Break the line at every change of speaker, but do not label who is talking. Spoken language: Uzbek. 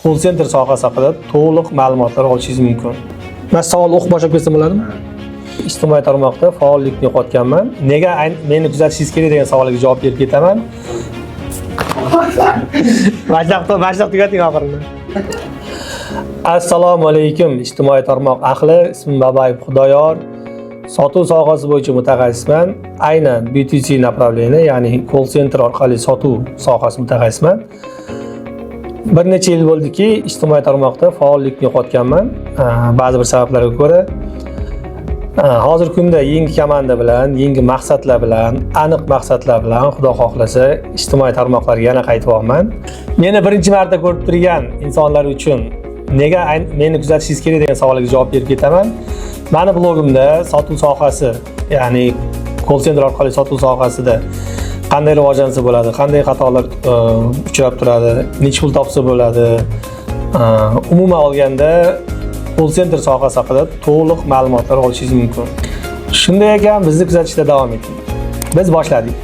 Call center sohasi haqida to'liq ma'lumotlar olishingiz mumkin. Man savol o'qib boshlab ketsam bo'ladimi? Ijtimoiy tarmoqda faollikni yo'qotganman. Nega meni kuzatishingiz kerak degan savolga javob berib ketaman. Mana shunaqa tugating oxirini. Assalomu alaykum, ijtimoiy tarmoq ahli. Ismim Babayev Xudoyor. Sotuv sohasi bo'yicha mutaxassisman. Aynan B2C направление, ya'ni call center orqali sotuv sohasi mutaxassisman. Bir necha yil bo'ldiki, ijtimoiy tarmoqda faollikni yo'qotganman. Ba'zi bir sabablarga ko'ra. Hozirgi kunda yangi komanda bilan, yangi maqsadlar bilan, aniq maqsadlar bilan, Xudo xohlasa, ijtimoiy tarmoqlarga yana qaytyapman. Meni birinchi marta ko'rib turgan insonlar uchun nega meni kuzatishingiz kerak degan savolga javob berib ketaman. Mani blogimda sotuv sohasi, ya'ni call center orqali sotuv sohasida qanday rivojlansa bo'ladi, qanday xatolar uchrab turadi, necha pul topsa bo'ladi, umuman olganda call center sohasi haqida to'liq ma'lumotlar olishingiz mumkin. Shunday ekan, bizni kuzatishda davom eting. Biz boshladik.